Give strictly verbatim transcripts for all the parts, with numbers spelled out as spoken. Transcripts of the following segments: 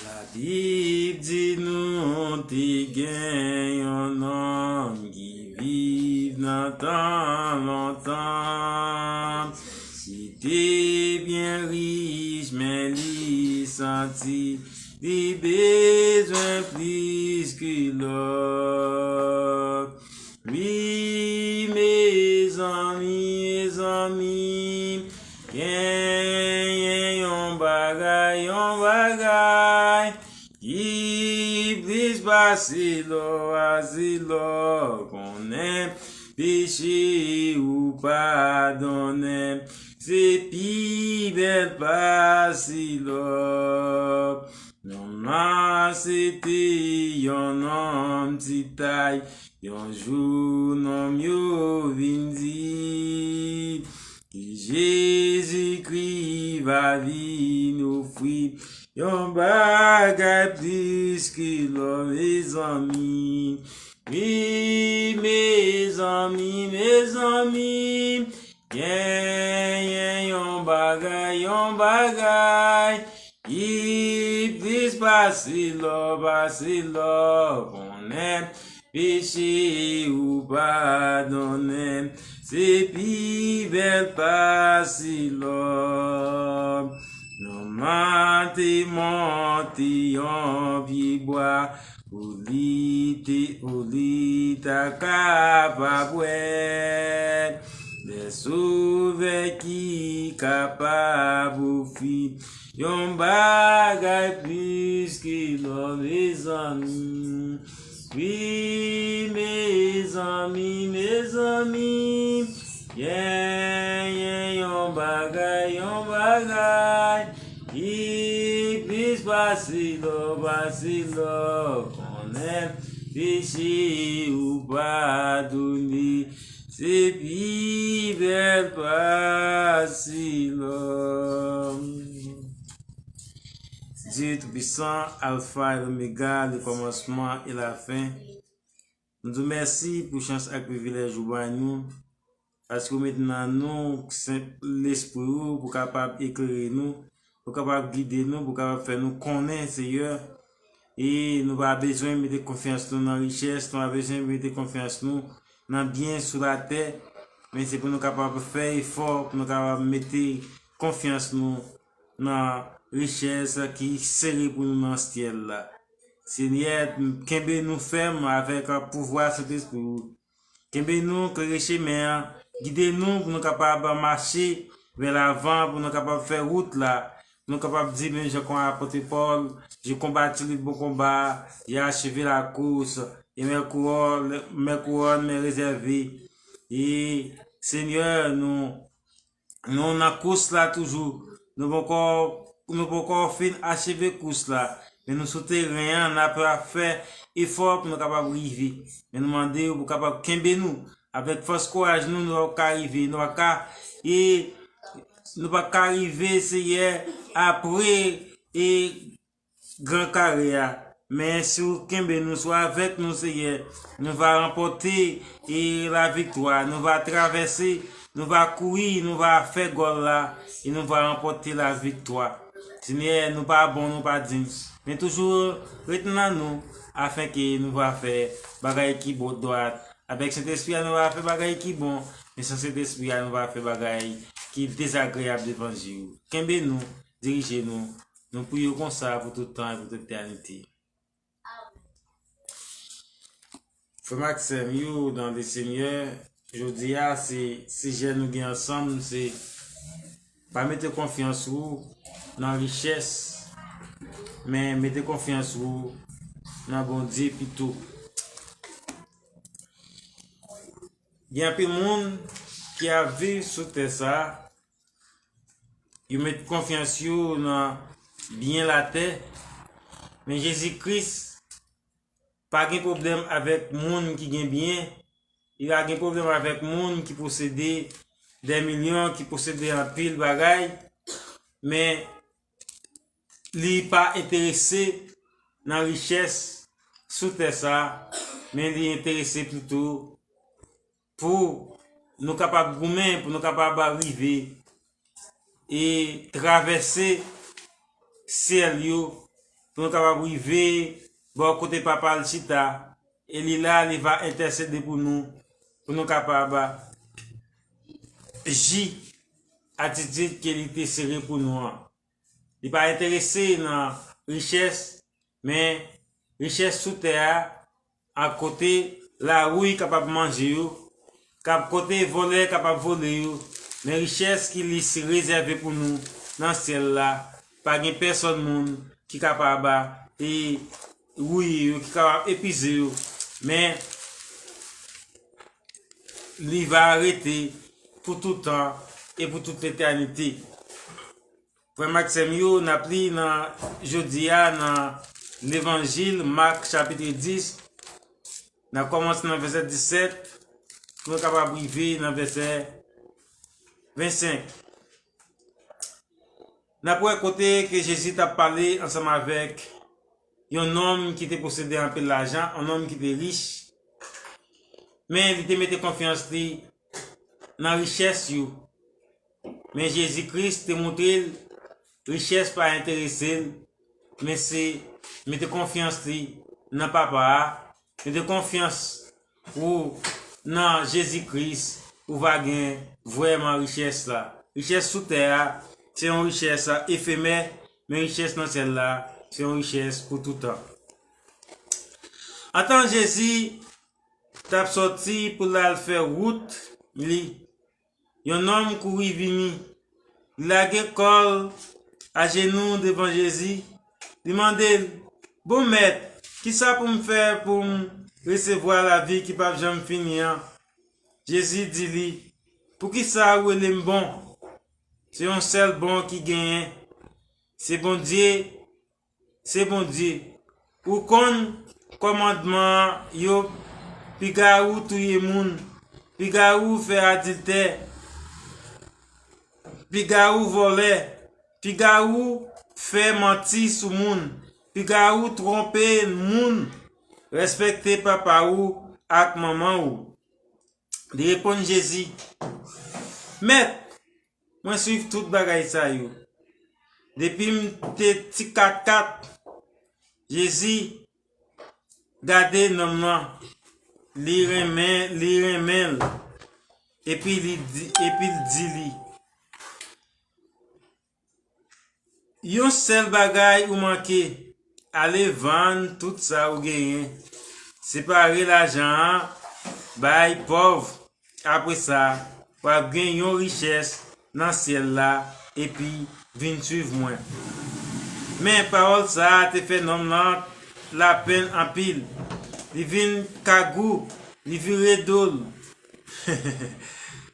Labib di nou te gen yon nonm ki viv nan tan lontan. Li te byen rich, men li santi li bezwen plis ke lòt. Wi, mezanmi, mezanmi, genyen yon bagay, yon bagay ki plis pase lò, pase lò. Konnen peche ou padonnen, se pi bèl pase lò. Nonm nan se te yon nonm ti tay. Yon jou nonm yo vin di ke Jezikri va vin ofri yon bagay plis ke lò, mezanmi. Wi, mezanmi, mezanmi, genyen yon bagay, yon bagay ki plis pase lò, pase lò. Konnen peche ou padonnen, se pi bèl pase lò. Nonm nan te monte yon pye bwa pou li te, pou li ta kapab wè lè Sovè ki kapab ofri yon bagay plis ke lò, mezanmi. Wi, mezanmi, mezanmi, genyen yon bagay, yon bagay ki plis pase lò, pase lò. Konnen peche ou padonnen, se pi bèl pase lò. Dye Toupisan, Alfa e Omega, le kòmansman e lafen. Nou di w mèsi pou chans ak privilèj ou bay nou, paske w mete nan nou Sen Lespri ou pou kapab eklere nou, pou kapab gide nou, pou kapab fè nou konnen, Seyè. E nou pa bezwen mete konfyans nou nan richès, nou pa bezwen mete konfyans nou nan byen sou latè, men se pou nou kapab fè efò, pou nou kapab mete konfyans nou nan richès ki sere pou nou nan syèl la. Senyè, kenbe nou fèm avèk pouvwa Sentespri ou. Kenbe nou, klere chemen an, gide nou pou nou kapab mache vè lavan, pou nou kapab fè wout la, pou nou kapab di menm jan kon apot Pòl, j'ai combattu le bon combat, j'ai achevé la course, et mes couronnes, mes couronnes me réservées. E Senyè, nou Nou nan kous la toujou. Nou poko, nou poko fin acheve kous la. Men nou sou teren an, n ap fè efò pou nou kapab rive. Men nou mande w pou kapab kenbe nou. Avèk fòs kouraj nou, nou p ap ka rive. Nou p ap ka, e, nou p ap ka rive, Seyè, apre, e, gran kare a. Men si w kenbe nou, si w avèk nou, Seyè, nou va ranpòte, e, laviktwa. Nou va travèse, nou va kouri, nou va fè gòl la, e nou va ranpòte laviktwa. Senyè, nou pa bon, nou pa diy. Men toujou ret nan nou, afenke nou va fè bagay ki bon, dwat. Avèk Sentespri a, nou va fè bagay ki bon, men san Sentespri a, nou va fè bagay ki dezagreyab devan je w. Kenbe nou, dirije nou. Nou priye w konsa pou tout tan e pou tout etènite. Frè m ak sè m yo dans le Seigneur, jodi a, se sijè nou gen ansanm, se pa mete konfyans ou nan richès, men mete konfyans ou nan Bondye pito. Gen anpil moun ki ap viv sou tè sa a, yo met konfyans yo nan byen latè, men Jezi Kris pa gen pwoblèm avèk moun ki gen byen, li pa gen pwoblèm avèk moun ki posede dè milyon, ki posede anpil bagay, men li pa enterese nan richès sou tè sa a, men li enterese pito pou nou kapab goumen, pou nou kapab rive e travèse syèl yo, pou nou kapab rive bò kote Papa l chita, e li la, li va entèsede pou nou, pou nou kapab jwi atitid ke li te sere pou nou an. Li pa enterese nan richès, men richès sou tè a, a kote lawouy kapab manje yo, kap kote vòlè kapab vole yo, men richès ki li si rezève pou nou nan syèl la, pa gen pèsòn moun ki kapab e wouye yo, ki kapab epize yo, men li va rete pou tout tan e pou tout letènite. Frè m ak sè m yo, n ap li nan jodi a nan Levanjil Mak chapit dis. N ap kòmanse nan vèsè disèt pou nou kapab rive nan vèsè vennsenk. N ap wè kote ke Jezi t ap pale ansanm avèk yon nonm ki te posede anpil lajan, yon nonm ki te rich. Men li te mete konfyans li nan richès yo. Men Jezi Kris te montre l richès pa enterese l, men se mete konfyans li nan Papa a, mete konfyans ou nan Jezi Kris, ou va gen vrèman richès la. Richès sou tè a, se yon richès efemè, men richès nan syèl la, se yon richès pou toutan. Antan Jezi t ap sòti pou l al fè wout li, yon nonm kouri vini. Li lage kò l ajenou devan Jezi. Li mande l, "Bon Mèt, ki sa pou m fè pou m resevwa lavi ki p ap janm fini an?" Jezi di li, "Poukisa ou rele m bon? Se yon sèl bon ki genyen. Se Bondye se Bondye. Ou konn kòmandman yo, piga ou touye moun, piga ou fè adiltè, piga ou vòlè, piga ou fè manti sou moun, piga ou twonpe moun, respekte papa ou ak manman ou." Li reponn Jezi, "Mèt, mwen swiv tout bagay sa yo. Depi m te ti katkat." Jezi gade nonm nan, li renmen, li renmen l, epi li di, epi l di li, "Yon sèl bagay ou manke, ale vann tout sa ou genyen, separe lajan an, bay pòv. Apre sa, w ap gen yon richès nan syèl la, epi vin swiv mwen." Men pawòl sa a te fè nonm nan lapenn anpil. Li vin kagou, li vire do l.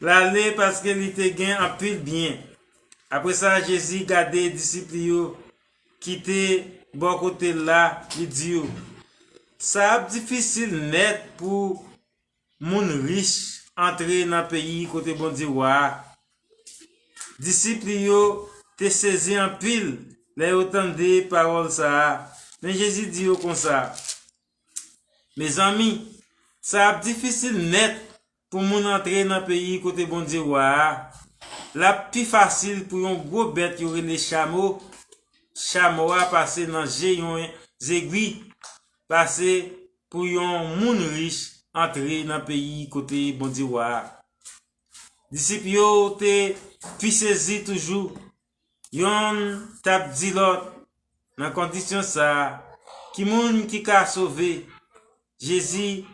L ale paske li te gen anpil byen. Apre sa, Jezi gade disip li yo ki te bò kote l la, li di yo, "Sa ap difisil nèt pou moun rich antre nan peyi kote Bondye wa a." Disip li yo te sezi anpil lè yo tande pawòl sa a. Men Jezi di yo konsa, "Mezanmi, sa ap difisil nèt pou moun antre nan peyi kote Bondye wa a. L ap pi fasil pou yon gwo bèt yo rele chamo, chamo a pase nan je yon zegwi, pase pou yon moun rich antre nan peyi kote Bondye wa a." Disip yo te pi sezi toujou. Yonn t ap di lòt, "Nan kondisyon sa a, ki moun ki ka sove?" Jezi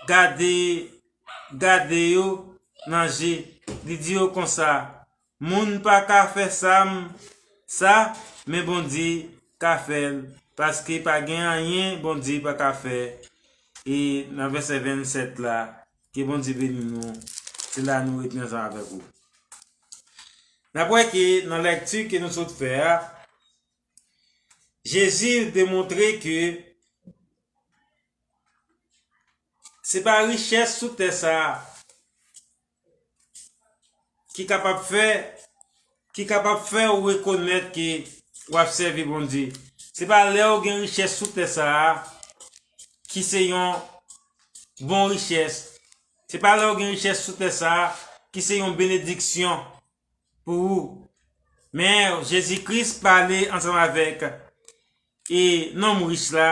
gade, gade yo nan je, li di yo konsa, "Moun pa ka fè sa m, sa, men Bondye ka fè l, paske pa gen anyen Bondye pa ka fè." E nan vèsè vennsèt la, ke Bondye beni nou, se la nou rete ansanm avèk ou. N ap wè ke nan lèkti ke nou sot fè a, Jezi demontre ke se pa richès sou tè sa a ki kapab fè, ki kapab fè w rekonèt ke w ap sèvi Bondye. Se pa lè w gen richès sou tè sa a ki se yon bon richès. Se pa lè w gen richès sou tè sa a ki se yon benediksyon pou ou. Men Jezi Kris pale ansanm avèk e nonm rich la,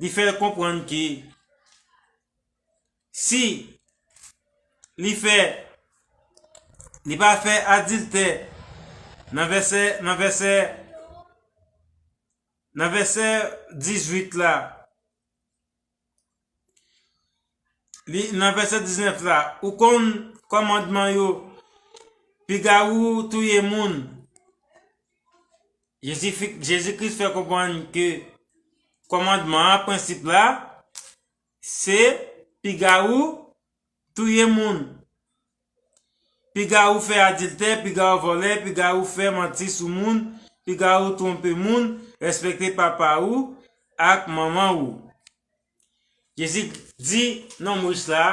li fè l konprann ke si li fè, li pa fè adiltè nan vèsè, nan vèsè, nan vèsè dizuit la, li, nan vèsè diznèf la, ou konn kòmandman yo, piga ou touye moun. Jezi fi-, Jezi Kris fè konprann ke kòmandman an, prensip la, se piga ou touye moun. Piga ou fè adiltè, piga ou vòlè, piga ou fè manti sou moun, piga ou twonpe moun, respekte papa ou ak manman ou. Jezi di nonm rich la,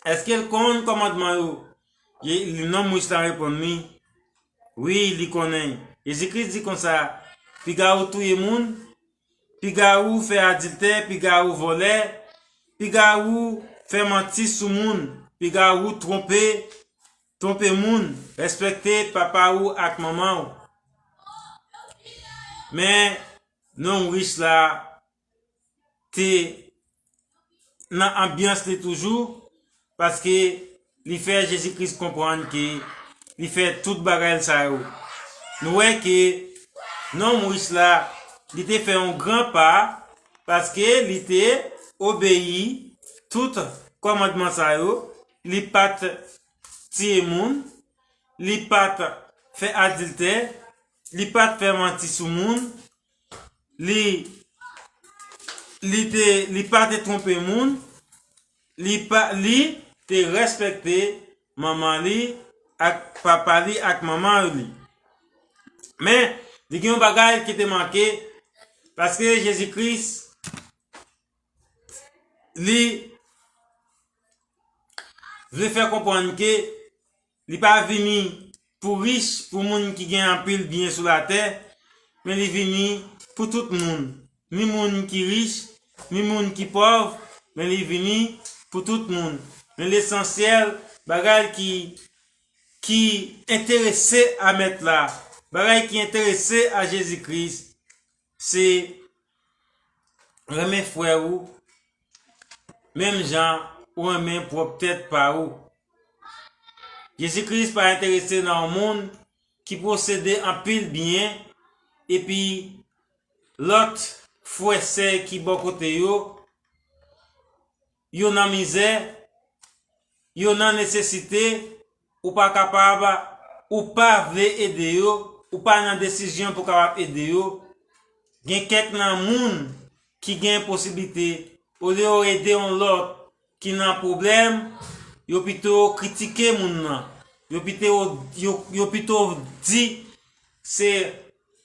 èske l konn kòmandman yo? Ye, nonm rich la reponn li, wi, li konnen. Jezi Kris di konsa, piga ou touye moun, piga ou fè adiltè, piga ou vòlè, piga ou fè manti sou moun, piga ou twonpe, twonpe moun, respekte papa ou ak manman ou. Men, nonm rich la te nan anbyans li toujou, paske li fè Jezi Kris konprann ke li fè tout bagay sa yo. Nou wè ke nonm rich la, li te fè yon gran pa, paske li te obeyi tout kòmandman sa yo, li pa t tiye moun, li pa t fè adiltè, li pa t fè manti sou moun, li, li te, li pa te twonpe moun, li pa, li te respekte manman li ak papa li ak manman li. Men, li gen yon bagay ki te manke, paske Jezi Kris, li vle fè konprann ke li pa vini pou rich, pou moun ki gen anpil byen sou latè, men li vini pou tout moun. Ni moun ki rich, ni moun ki pòv, men li vini pou tout moun. Men lesansyèl, bagay ki, ki enterese a Mèt la, bagay ki enterese a Jezi Kris, se renmen frè ou, menm jan ou renmen pwòp tèt pa ou. Jezi Kris pa enterese nan yon moun ki posede anpil byen, epi lòt frè sè ki bò kote yo, yo nan mizè, yo nan nesesite, ou pa kapab, ou pa vle ede yo, ou pa nan desizyon pou kapab ede yo. Gen kèk nan moun ki gen posiblite, olye yo ede yon lòt ki nan pwoblèm, yo pito kritike moun nan. Yo pito, yo, yo pito di se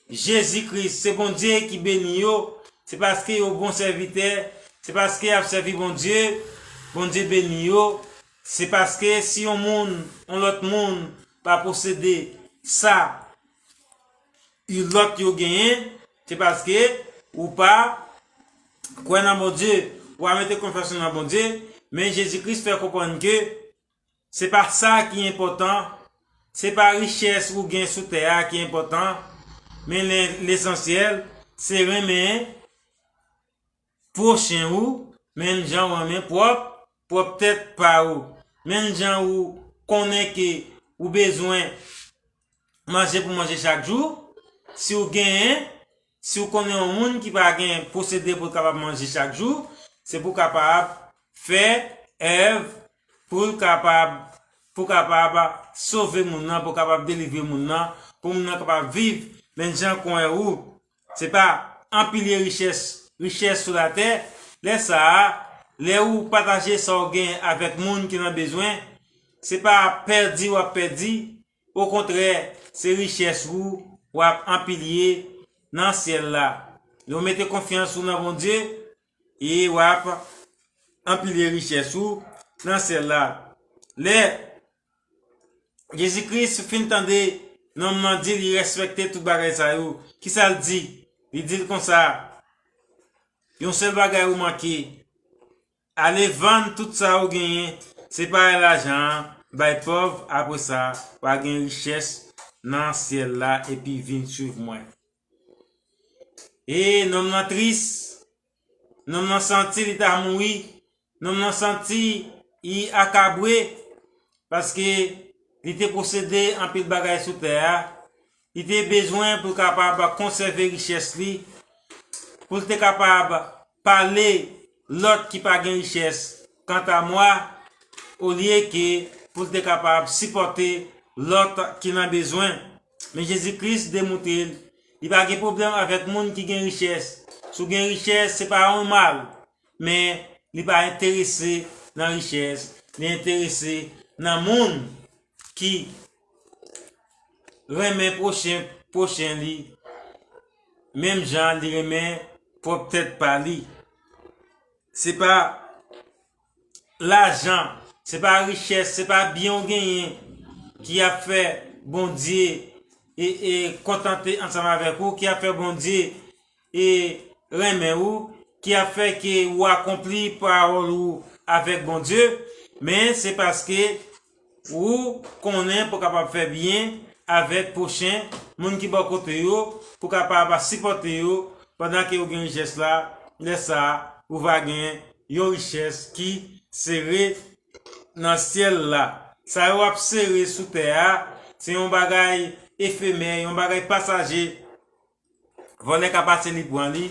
Jezi Kris, se Bondye ki beni yo, se paske yo bon sèvitè, se paske y ap sèvi Bondye, Bondye beni yo, se paske si yon moun, yon lòt moun pa posede sa, yon lòt yo genyen, se paske ou pa kwè nan Bondye, ou pa mete konfyans ou nan Bondye, men Jezi Kris fè konprann ke se pa sa ki enpòtan, se pa richès ou gen sou tè a ki enpòtan, men le-, lesansyèl, se renmen pwochen ou, menm jan ou renmen pwòp, pwòp tèt pa ou. Menm jan ou konnen ke ou bezwen manje pou manje chak jou, si ou genyen, si ou konnen yon moun ki pa gen posede pou l kapab manje chak jou, se pou kapab fè èv pou l kapab, pou kapab sove moun nan, pou kapab delivre moun nan, pou moun nan kapab viv menm jan kon ou. Se pa anpile richès, richès sou latè. Lè sa a, lè ou pataje sa ou gen avèk moun ki nan bezwen, se pa pèdi w ap pèdi, okontrè, se richès ou w ap anpile nan syèl la. Lè w mete konfyans ou nan Bondye, e w ap anpile richès ou nan syèl la. Lè Jezi Kris fin tande nonm nan di li respekte tout bagay sa yo, kisa l di? Li di l konsa, yon sèl bagay ou manke, ale vann tout sa ou genyen, separe lajan an, bay pòv, apre sa, w a gen richès nan syèl la, epi vin suiv mwen. E nonm nan tris, nonm nan santi li ta mouri, nonm nan santi li akabwe, paske li te posede anpil bagay sou tè a. Li te bezwen pou l kapab konsève richès li, pou l te kapab pale lòt ki pa gen richès. Kanta mwa, olye ke pou l te kapab sipòte lòt ki nan bezwen. Men Jezi Kris demontre l, li pa gen pwoblèm avèk moun ki gen richès. Si w gen richès, se pa yon mal, men li pa enterese nan richès, li enterese nan moun ki renmen pwochen, pwochen li, menm jan li renmen pwòp tèt pa li. Se pa lajan, se pa richès, se pa byen w genyen ki ap fè Bondye e, e kontante ansanm avèk ou, ki ap fè Bondye e renmen ou, ki ap fè ke ou akonpli pawòl ou avèk Bondye, men se paske ou konnen pou kapab fè byen avèk pwochen, moun ki bò kote yo, pou kapab sipòte yo, pandan ke ou gen richès la, lè sa a, ou va gen yon richès ki sere nan syèl la. Sa yo ap sere sou tè a, se yon bagay efemè, yon bagay pasaje. Vòlè ka pase li pran li.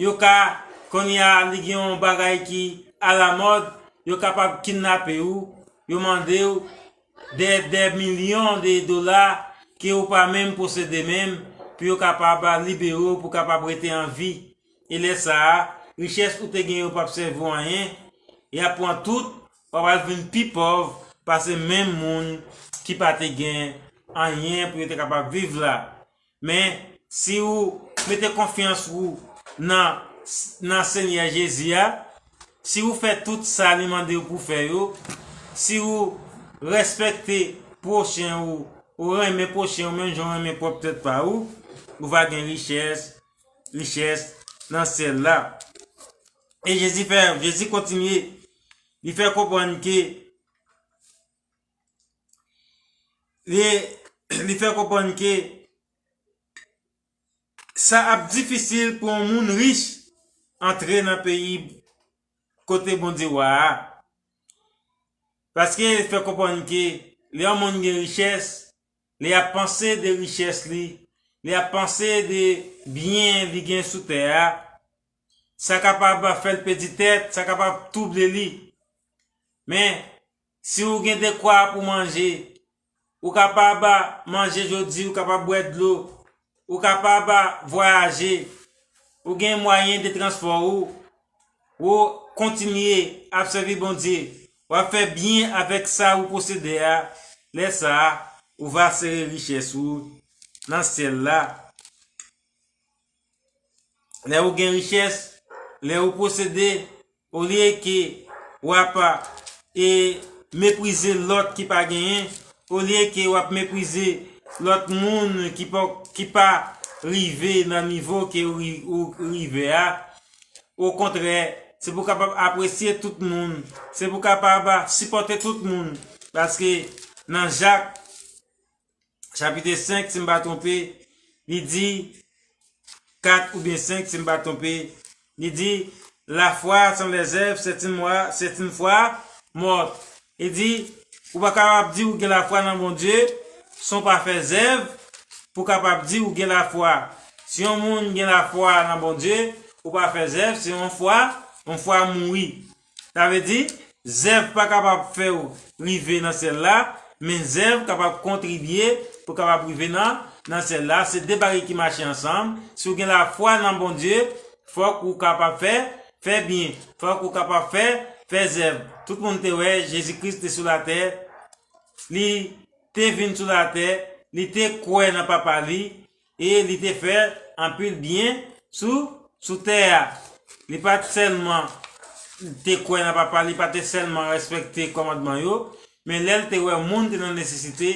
Yo ka, kounye a li gen yon bagay ki alamòd, yo kapab kidnape ou, yo mande w dè, dè milyon de dola ke ou pa menm posede menm, pou yo kapab libere w, pou w kapab rete an vi. E lè sa a, richès ou te gen yo p ap sèvi w anyen, y ap pran tout, w ap al vin pi pòv pase menm moun ki pa te gen anyen pou yo te kapab viv la. Men, si ou mete konfyans ou nan, nan Senyè Jezi a, si ou fè tout sa li mande w pou fè yo, si ou respekte pwochen ou, ou renmen pwochen ou menm jan w renmen pwòp tèt pa ou, ou va gen richès, richès nan syèl la. E Jezi fè, Jezi kontinye, li fè konprann ke, li, li fè konprann ke sa ap difisil pou yon moun rich antre nan peyi kote Bondye wa a. Paske li fè konprann ke lè yon moun gen richès, li ap panse de richès li, li ap panse de byen li gen sou tè a, sa kapab fè l pèdi tèt, sa kapab twouble li. Men, si w gen dekwa pou manje, ou kapab manje jodi, ou kapab bwè dlo, ou kapab vwayaje, ou gen mwayen de transpò ou, ou kontinye ap sèvi Bondye, w ap fè byen avèk sa ou posede a, lè sa a, ou va sere richès ou nan syèl la. Lè ou gen richès, lè ou posede, olye ke w ap, e, meprize lòt ki pa genyen, olye ke w ap meprize lòt moun ki pa, ki pa rive nan nivo ke ou ri-, ou rive a. Okontrè, se pou w kapab apresye tout moun, se pou w kapab sipòte tout moun. Paske nan Jak, chapit senk, si m pa twonpe, li di, kat oubyen senk, si m pa twonpe, li di, la foi sans les œuvres, c'est une moi-, c'est une foi morte. Li di, ou pa kapab di ou gen lafwa nan Bondye, san w pa fè zèv, pou w kapab di ou gen lafwa. Si yon moun gen lafwa nan Bondye, ou pa fè zèv, se yon fwa, yon fwa mouri. Sa vle di, zèv pa kapab fè w rive nan syèl la, men zèv kapab kontribye pou w kapab rive nan, nan syèl la. Se de bagay ki mache ansanm. Si w gen lafwa nan Bondye, fòk ou kapab fè, fè byen. Fòk ou kapab fè, fè zèv. Tout moun te wè Jezi Kris te sou latè. Li te vin sou latè. Li te kwè nan Papa li. E li te fè anpil byen sou, sou tè a. Li pa t sèlman te kwè nan Papa, li pa te sèlman respekte kòmandman yo, men lè l te wè moun te nan nesesite,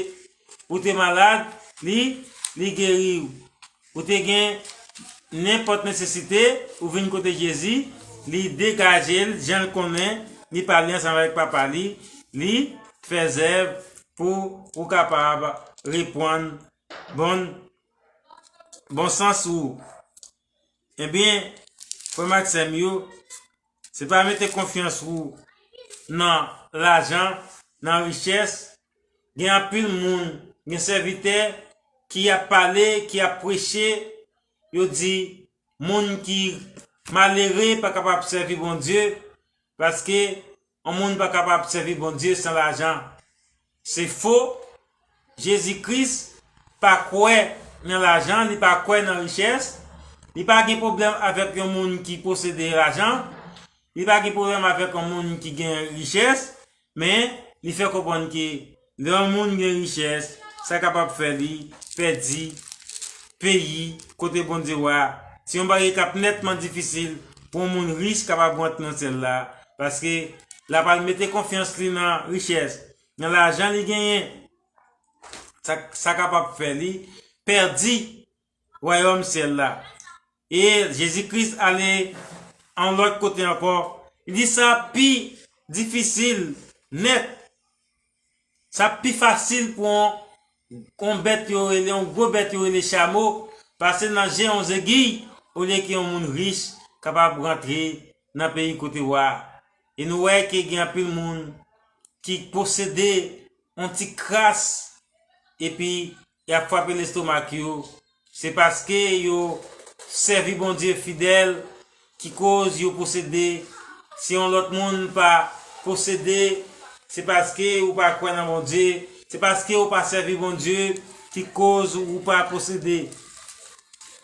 ou te malad, li, li geri w. Ou te gen nenpòt nesesite, ou vin kote Jezi, li degaje l, jan l konnen, li pale ansanm avèk Papa li, li fè zèv pou ou kapab reponn bon, bon sans ou. Ebyen, frè m ak sè m yo, se pa mete konfyans ou nan lajan, nan richès. Gen anpil moun, gen sèvitè ki ap pale, ki ap preche, yo di moun ki malere pa kapab sèvi Bondye, paske yon moun pa kapab sèvi Bondye san lajan. Se fo. Jezi Kris pa kwè nan lajan, li pa kwè nan richès, li pa gen pwoblèm avèk yon moun ki posede lajan, li pa gen pwoblèm avèk yon moun ki gen richès, men li fè konprann ke lè yon moun gen richès, sa kapab fè li pèdi peyi kote Bondye wa. Se yon bagay k ap nètman difisil pou yon moun rich kapab rantre nan syèl la, paske l ap al mete konfyans li nan richès, nan lajan li genyen, sa, sa kapab fè li pèdi wayòm syèl la. E Jezi Kris ale yon lòt kote ankò. Li di sa pi difisil nèt. Sa pi fasil pou yon, yon bèt yo rele, yon gwo bèt yo rele chamo, pase nan je yon zegiy, olye ke yon moun rich kapab rantre nan peyi kote wa. E nou wè ke gen anpil moun ki posede yon ti kras, epi y ap frape lestomak yo. Se paske yo sèvi Bondye fidèl ki koz yo posede. Si yon lòt moun pa posede, se paske ou pa kwè nan Bondye, se paske ou pa sèvi Bondye ki koz ou pa posede.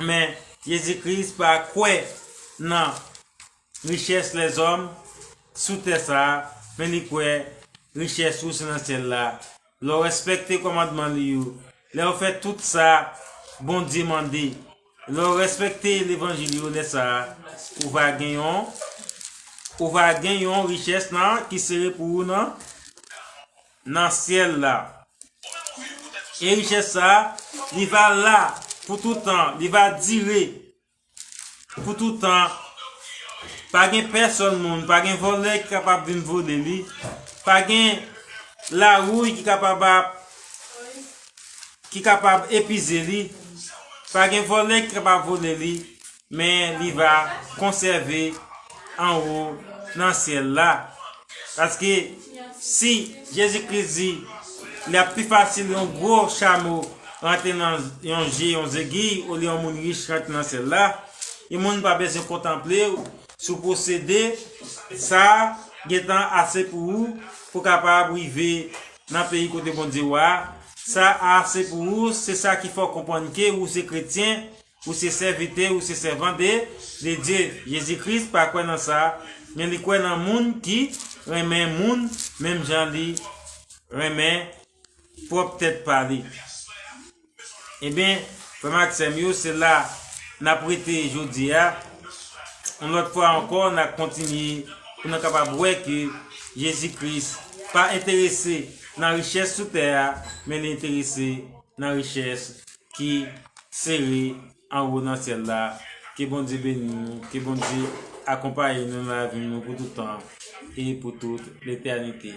Men, Jezi Kris pa kwè nan richès lèzòm sou tè sa a, men li kwè richès ou se nan syèl la. Lè w respekte kòmandman li yo, lè w fè tout sa Bondye mande, lè w respekte levanjil yo, lè sa a, ou va gen yon, ou va gen yon richès nan ki sere pou ou nan, nan syèl la. E richès sa a, li va la pou tout tan, li va dire pou tout tan. Pa gen pèsòn moun, pa gen vòlè ki kapab vin vole li, pa gen lawouy ki kapab ap, ki kapab epize li, pa gen vòlè ki kapab vole li, men li va konsève anwo nan syèl la. Paske si Jezi Kris di li ap pi fasil yon gwo chamo rantre nan yon je, yon zegiy, olye yon moun rich rantre nan syèl la, yon moun pa bezwen kontanple w si w posede sa gentan ase pou ou, pou w kapab rive nan peyi kote Bondye wa. Sa ase pou ou, se sa ki fè w konprann ke ou se kretyen, ou se sèvitè, ou se sèvant de, de Dye. Jezi Kris pa kwè nan sa, men li kwè nan moun ki renmen moun menm jan li renmen pwòp tèt pa li. Ebyen, frè m ak sè m yo, se la n ap rete jodi a. Yon lòt fwa ankò, n ap kontinye pou nou kapab wè ke Jezi Kris pa enterese nan richès sou tè a, men li enterese nan richès ki sere anwo nan syèl la. Ke Bondye beni nou, ke Bondye akonpaye nou nan lavi nou pou tout tan e pou tout letènite.